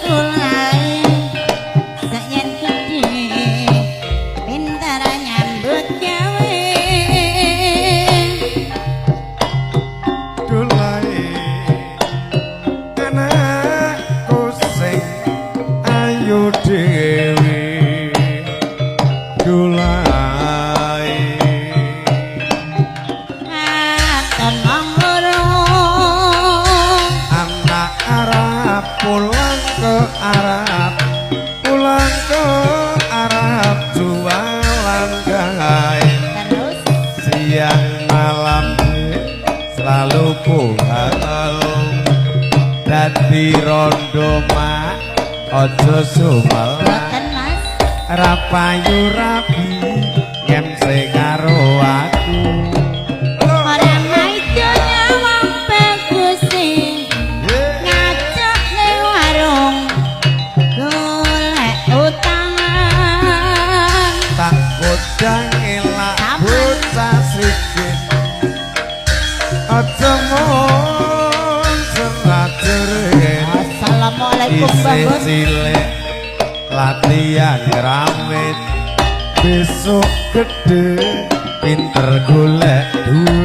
sekolahe, sak yen gedhe pinter nyambut gawe. Dulai anakku sing ayu dhewe, dulai. Katon wong loro. Anak Arab pulang ke Arab, pulang ke Arab jualan kain. Terus? Siang malam selalu pulang, dadi rondo mak aja sumelang. Boten, Mas. Ra payu rabi ngemse karo aku. Ora maido nyawang baguse ngajak ning warung golek utangan. Tak godang elak Aman. Bocah sikit aja mun jerat-jerit. Assalamualaikum, Isih Mbah Bos. Cilik latihan ngramit, besok gede pinter golek duit.